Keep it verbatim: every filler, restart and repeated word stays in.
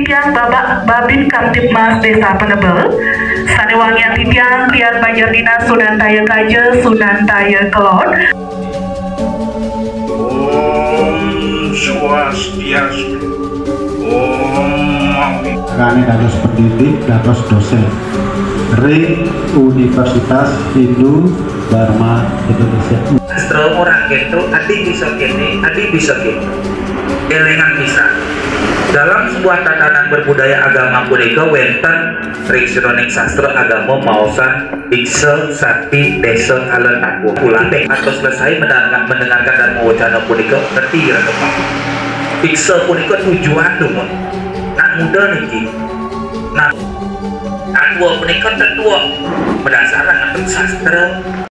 Titiang Babak Babin Kamtibmas Desa Penebel, sané wangiang titiang klian Banjar Dinas Sunan Taya Kaja, Sunan Taya Kelod. Om Swastiastu. Om Mami. Rané dados pendidik, dados dosen ring Universitas Hindu Dharma Indonesia. Sastra orang kéto, adi bisa kéné, adi bisa kéto. Élingang pisan. Dalam sebuah tatanan berbudaya agama punika wénten ring sajeroning sastra agama maosang diksa, sati, desa, kala, tangguh. Ulah atos selesai mendengar, mendengarkan dharma wacana punika ngerti renungan. Diksa punika tujuan dumun. Nak muda niki. Nak atua punika tetua. Berdasar antuk sastra.